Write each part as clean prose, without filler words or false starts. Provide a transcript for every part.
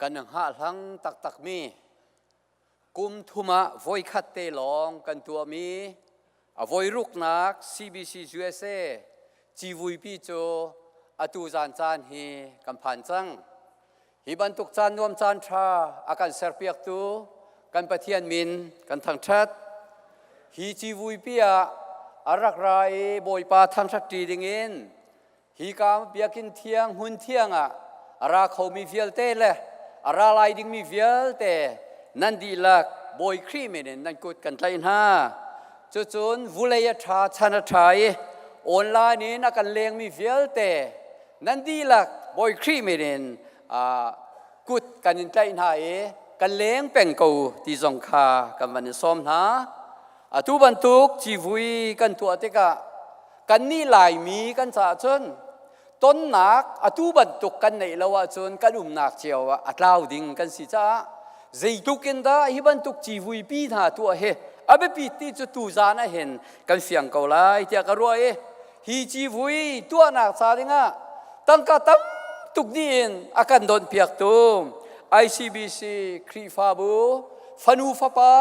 Kan hngahhlang taktakmi kum thum ah voikhat te lawng kan tuahmi a voiruknak CBC USA civuipi cu atu zan caan hi kan phan cang. Hi bantuk caan nuam caan ṭha a kan serpiaktu kan Pathian min kan thangṭhat. Hi civuipi ah a rak ra i Bawipa thangṭhat ṭi dingin hika biakinn thiang hmun thiang ah a ra khomi vialte le a ra lai dingmi vialte nan dihlak Bawi Khrih min in nan kut kan tlaih hna. Cucun vulei a ṭha chan a ṭha i online in a kan lengmi vialte nan dihlak Bawi Khrih min in kut kan in tlaih hna i kan leng peng ko ti zong kha kan van in sawm hna. Atu bantuk civui kan tuah tikah kannih Laimi kan caah cun tonnak atu bantuk kan neih lo ahcun kan umnak cio ah a tlau ding kan si caah zeitluk in dah hi bantuk civui pi hna tuah hi a biapi ti cu tuzaan ah hin kan fiang ko lai tiah ka ruah i hi civui tuahnak ca dingah tangka tam tuk dih in a kan donhpiaktu ICBC Khrihfabu fanu fapa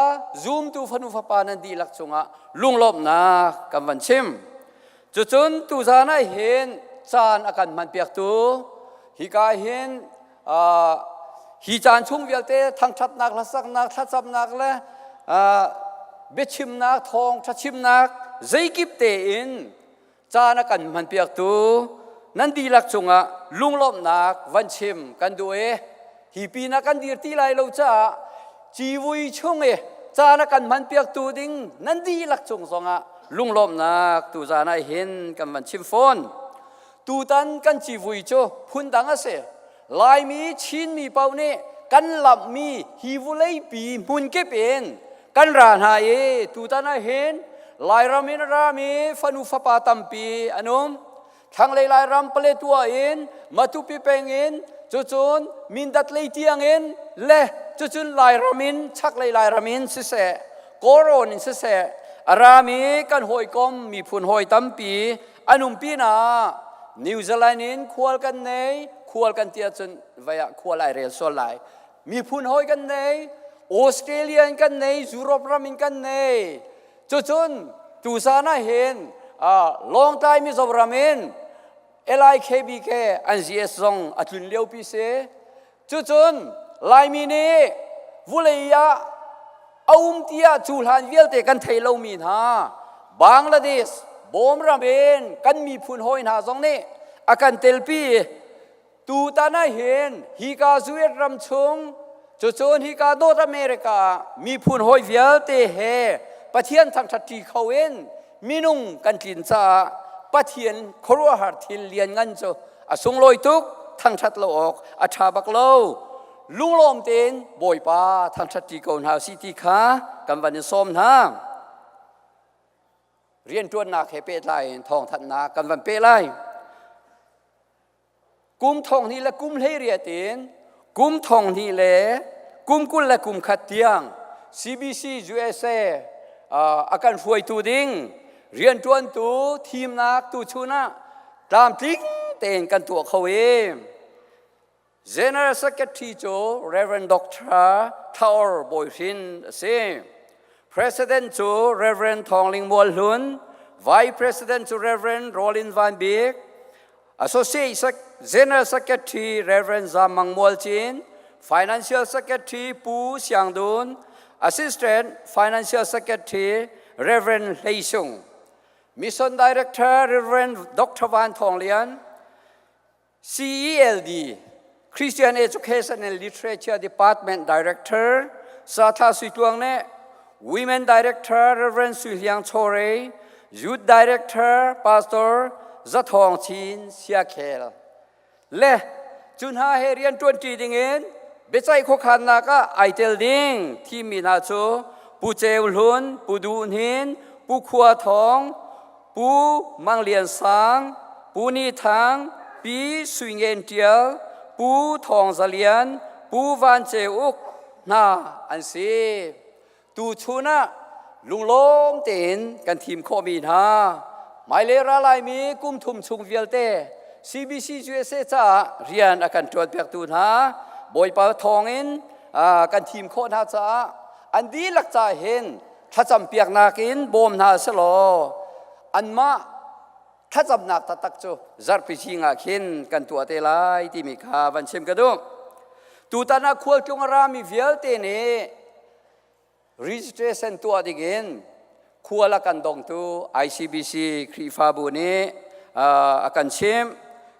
zumtu fanu fapa nan dihlak cungah lunglawmhnak kan van chim. Cucun tuzaan ah hin caan a kan hmanpiaktu hika hin hi caan chung vialte thangṭhatnak hlasaknak thlacamnak le biachimnak thawng ṭhachimnak zeikip tein caan a kan hmanpiaktu nan dihlak cungah lunglawmhnak van chim kan duh i hi pinah kan dir ti lai lo caah civui chung i caan a kan hmanpiaktu ding nan dihlak cung zongah lunglawmhnak tuzaan ah hin kan van chim fawn. Tutan kan civui cu phundang a si. Laimi Chinmi paoh nih kan lamhmi hi vuleipi hmun kip in kan ra hna i tutan ah hin Lairam in a rami fanu fapa tampi an um. Thlanglei Lairam Paletwa in Matupi peng in cucun Mindat lei tiang in le cucun Lairam in chaklei Lairam in siseh Kawlrawn in siseh a rami kan hawikom miphun hawi tampi an um pinah New Zealand in khual kan nei khual kan ti ahcun vai ah khual ai rel sual lai miphun hawi kan nei Australia in kan nei Europe ram in kan nei cucun tuzan ah hin Lawngtlai Mizoram in LIKBK an GS zong a tlun lio pi si cucun Laimi nih vulei ah a um tiah cu hlan vialte kan thei lomi hna Bangladesh bawmram in kan miphun hawi hna zong nih a kan telpi tutan ah hin hika Zuet ram chung cucun hika North America ah miphun hawi vialte he Pathian thangṭhat ṭi kho in minung kan tlin caah Pathian khuaruahhar thil lianngan cu a sunglawi tuk thangṭhat lo awk a ṭha bak lo lunglawm tein Bawipa thangṭhat ṭi ko hna usih ti kha kan van in sawm hna. Rianṭuannak he pehtlai in thawngthanhnak kan van peh lai. Kum thong hnih le kum 18 in kum thong hnih le kum 21 tiang CBC USA a kan hruaitu ding rianṭuantu thimnak tuchun ah tlamtling tein kan tuah kho i General Secretary cu Reverend Dr. Thaor Bawi Hrin a si. President cu Reverend Thawng Ling Mual Hlun, Vice President cu Reverend Rolin Van Bik, Associate General Secretary Reverend Zam Mang Mual Cin, Financial Secretary Pu Siang Dun, Assistant Financial Secretary Reverend Hlei Sung, Mission Director Reverend Dr. Van Thawng Lian, CELD, Christian Education and Literature Department Director Satha Sui Tuang nih Women Director Reverend Sui Hliang Chore, Youth Director Pastor Zathawng Chin Siakhel le cu hna he rian ṭuanṭi dingin biaceih khuakhannak ah ai tel ding thimmi hna cu Pu Ceu Hlun, Pu Duh Hnin, Pu Khua Thawng, Pu Mang Lian Sang, Pu Ni Thang, Pi Sui Ngen Ṭial, Pu Thawng Za Lian, Pu Van Ceu Uk hna an si. Tuchun ah lunglawm tein kan thim khawhmi hna hmailei ra laimi kum thum chung vialte CBC USA caah rian a kan ṭuanpiaktu hna. Bawipa thawngin kan thim khawh hna caah an dihlak ca hin thlacam piaknak in bawm hna selaw anmah thlacamnak taktak cu zarhpi zing ah khin kan tuah te lai timi kha van chim ka duh. Tutan ah khualtlung a rami vialte nih registration tuah dingin khual a kan dongtu ICBC Khrihfabu nih a kan chimh.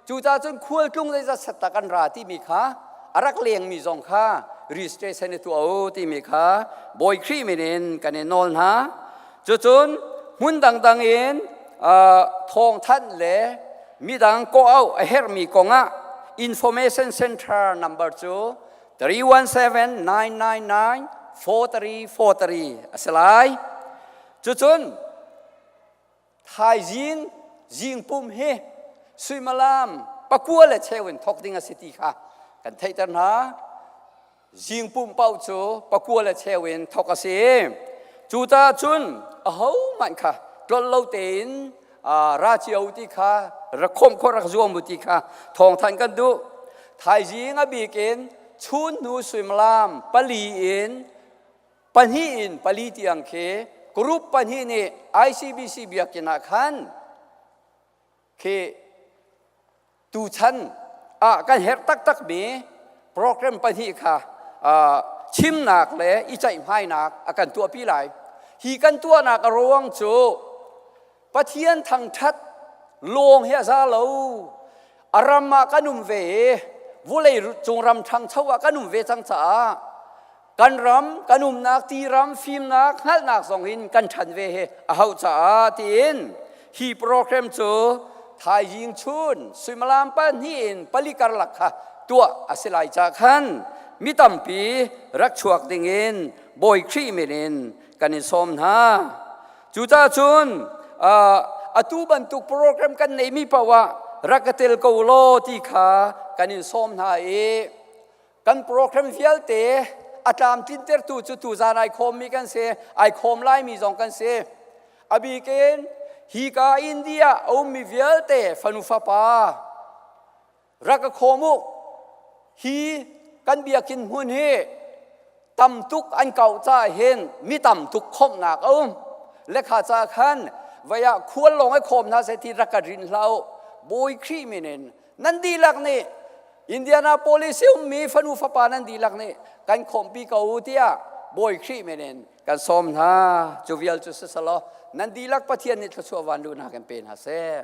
Cucaah cun khualtlung zeizat set tak an ra timi kha a rak lengmi zong kha registration i tuah u timi kha Bawi Khrih min in kan i nawl hna. Cucun hmun dangdang in thawngthanh le midang kawh auh a herhmi kongah information center number cu 317 999 4343 a si lai. Cucun thaizing zingpum hi suimilam pakua le cheu in thawk ding a si ti kha kan theihter hna. Zingpum paoh cu pakua le cheu in thawk a si. Cucaah cun ahohmanh kha tlolh lo tein ra cio ti kha rak khawmh khawh rak zuam u ti kha thawngthanh kan duh. Thaizing a bik in chun hnu suimilam pali in pahnih in pali tiang khi group pahnih nih ICBC biakinn ah khan khi tuchan ah kan herh taktakmi program pahnih kha chimnak le i ceihmainak a kan tuahpi lai. Hi kan tuahnak a ruang cu Pathian thangṭhat lawng hi a za lo. A ram ah kan um ve i vulei cung ram ṭhangcho ah kan um ve cang caah kan ram kan umnak ti ram fimnak hngalhnak zong in kan ṭhan ve hi a hauh caah tiin hi program cu thaizing chun suimilam pahnih in pali karlak kha tuah a si lai ca khan mi tampi rak chuak dingin Bawi Khrih min in kan in sawm hna. Cucaah cun atu bantuk program kan neimi paoh ah rak ka tel ko law ti kha kan in sawm hna i Kan program vialte a tlamtlintertu cu tuzaan ai khawmmi kan si, ai khawm laimi zong kan si. A bikin hika India a ummi vialte fanu fapa rak ka khawm u. Hi kan biakinn hmun hi tam tuk an kauh caah hin mi tam tuk khawmhnak a um. Lekha ca khan vei ah khual lawng ai khawm hna seh ti rak ka rin hlah u. Bawi Khrih min in nan dihlak nih Indianapolis i ummi fanu fapa nan dihlak nih kan khawmpi ko u tiah Bawi Khrih min in kan sawm hna. Cu vial cu siselaw nan dihlak Pathian nih thluachuah vanluhnak in pe hna seh.